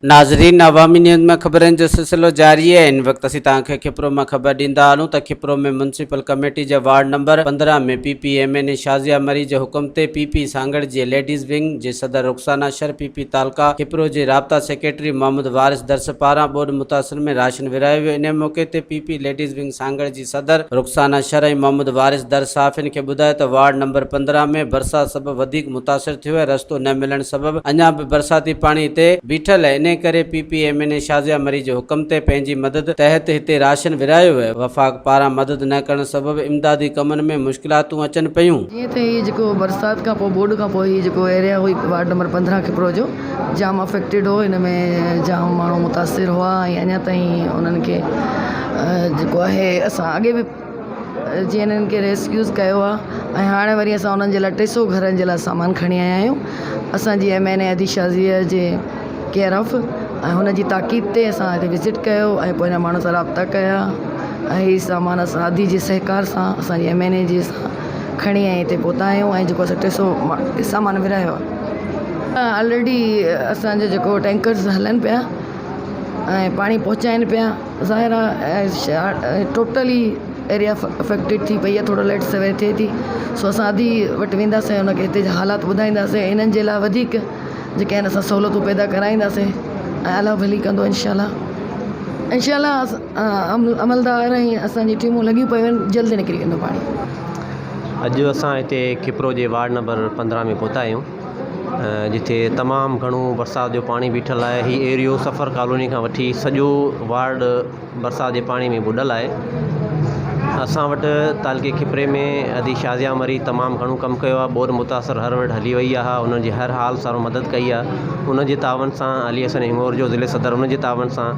ناظرين عوامي نيوز ۾ خبرن جو سلسلو جاري آهي هن وقت اسين توهان کي کپرو مان خبر ڏيندا هلون ته کپرو ۾ ميونسپل ڪميٽي جي ward number 15 ۾ P P M N A Shazia Marri جي حڪم تي پي پي سانگهڙ جي ليڊيز ونگ جي صدر رخسانه شر پي پي تعلقه کپرو جي رابطا سيڪريٽري محمد وارث درس پاران ٻوڏ متاثرن ۾ راشن ورهايو ويو انهي موقعي تي P P ladies wing Sanghar جي صدر رخسانه شر ۽ محمد وارث در صحافين کي ٻڌايو ته وارڊ نمبر 15 ۾ برسات سبب وڌيڪ متاثر ٿيو ۽ رستو نه ملڻ سبب اڃا به برساتي پاڻي هتي بيٺل آهي انهي ڪري P P M N A Shazia Marri جي حڪم تي پنهنجي مدد تحت هتي راشن ورهايو ويو وفاق پاران مدد نه ڪرڻ سبب امدادي ڪمن ۾ مشڪلاتون اچن پيون. جيئن ته هي جيڪو برسات کان پوء ٻوڏ کان پوء هي جيڪو ايريا هئي وارڊ نمبر 15 کپرو جو جام افيڪٽيڊ هو ان ۾ جام ماڻهو متاثر هئا ۽ اڃا تائين انهن کي جيڪو آهي اسان اڳي به جيئن انهن کي ريسڪيوز ڪيو آهي ۽ هاڻي وري اسان انهن جي لاء ٽي سو گهرن جي لاء سامان کڻي آيا آهيون اسانجي ايم اين اي ادي شازيه جي ڪيئر آف ۽ هن جي تاڪيد تي اسان هتي وزٽ ڪيو ۽ پوء هن ماڻهن سان رابطا ڪيا ۽ هي سامان اسان ادي جي سهڪار سان اسانجي ايم اين اي جي کڻي ۽ هتي پهتا آهيون ۽ جيڪو اسان ٽي سو سامان ورهايو آهي. آلريڊي اسان جو جيڪو ٽينڪرز هلن پيا ۽ پاڻي پهچائين پيا ظاهر آهي ٽوٽلي ايريا افيڪٽيڊ ٿي پئي آهي ٿورو ليٽ سوير ٿئي ٿي سو اسان اڌ ئي وٽ وينداسين ان کي هتي جا حالات ٻڌائينداسين انهن جي لاء وڌيڪ جيڪي آهن اسان سهولتون پيدا ڪرائينداسين ۽ الله ڀلي ڪندو انشاء الله انشاء الله عملدار ۽ اسان جي ٽيمون لڳيون پيون آهن جلد نڪري ويندو پاڻي. اڄ اسان هتي کپرو جي وارڊ نمبر 15 ۾ پهتا آهيون جتي تمام گهڻو برسات جو پاڻي بيٺل آهي هي ايريو سفر ڪالوني کان وٺي سڄو وارڊ برسات جي پاڻي ۾ ٻڏل آهي اسان وٽ تعلقي کپري ۾ ادي شازيا مري تمام گهڻو ڪم ڪيو آهي ٻوڏ متاثر هر وٽ هلي وئي آهي انهن جي هر حال سارو مدد ڪئي آهي ان جي تعاون سان علي حسن هڱورجو ضلعي صدر ان جي تعاون سان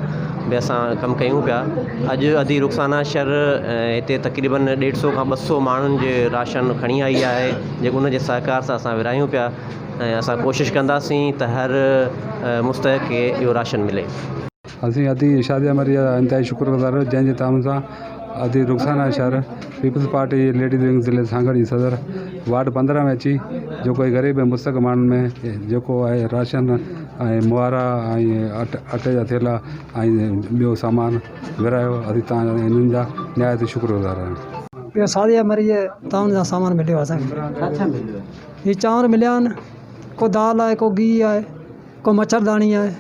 به اسان ڪم ڪيون پيا اڄ ادي رخسانه شر هتي تقريبن ڏيڍ سو کان 200 ماڻهن جي راشن کڻي آئي آهي جيڪو ان جي سهڪار سان اسان ورهايون پيا ۽ اسان ڪوشش ڪنداسين ته هر مستحق کي اهو راشن ملي. اسين ادي شازيه مري جا انتهائي شڪر گذار آهيون جنهن جي تعاون سان ادي رخسانه شر پيپلز پارٽي جي ليڊيز ونگ ضلعي سانگهڙ جي صدر وارڊ 15 ۾ اچي جيڪو هي غريب ۽ مستحق ماڻهن ۾ جيڪو آهي راشن ۽ مهارا ۽ اٽي جا ٿيلها ۽ ٻيو سامان ورهايو اسين تان انهن جا نهايت شڪر گذار آهيون. اهو شازيه مري جي تعاون سان سامان مليو آهي اسان کي. ڇا ڇا مليو؟ هي چانور مليا آهن ڪو دال آهي ڪو گيهه آهي ڪو مڇرداڻي آهي.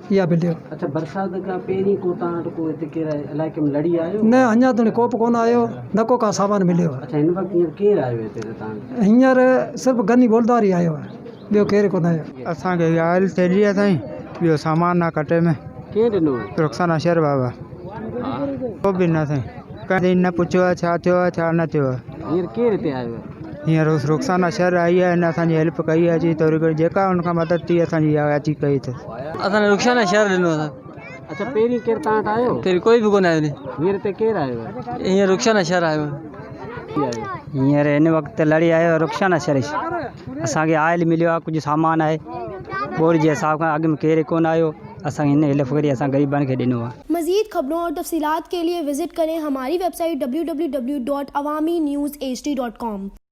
اها مليو. اڇا برسات کان پهرين ڪو توهان وٽ ڪو هتي ڪير علائقي ۾ لڙي آيو؟ نه اڃا تائين ڪو به ڪونه آيو نه ڪو ڪا سامان مليو آهي. اڇا هن وقت هينئر ڪير آيو هتي توهان وٽ؟ هينئر صرف غني بولدار ئي آيو آهي ٻيو ڪير ڪونه آيو. اسان کي آئل ٿيلهي آ سائين ٻيو سامان آ ڪٽي ۾. ڪنهن ڏنو؟ رخسانه شر بابا. ڪو به نه سائين ڪنهن نه پڇيو آ ڇا ٿيو آ ڇا نه ٿيو آ. هينئر ڪير هتي آيو آهي؟ هينئر رخسانه شر آئي آهي هن اسان جي هيلپ ڪئي آهي اچي ٿوري گهڻي جيڪا هن کان مدد ٿي اسان جي اها اچي ڪئي اٿس. اسان کي رخسانه شر ڏنو اٿس. اڇا پهرين ڪير توهان وٽ آيو؟ پهرين ڪوئي به ڪونه آيو ني. هينئر هتي ڪير آيو آهي؟ هينئر رخسانه شر آيو آهي. هينئر هن وقت لڙي آيو آهي رخسانه شر اسان کي آئل مليو آهي ڪجهه سامان آهي ٻوڏ جي حساب کان اڳ ۾ ڪير ڪونه آيو اسان کي هن هيلپ ڪري اسان غريبن کي ڏنو آهي. مزيد خبرون اور تفصيلات کے لئے وزٽ ڪرين ھماري ويب سائيٽ www.awamiNewsHD.com.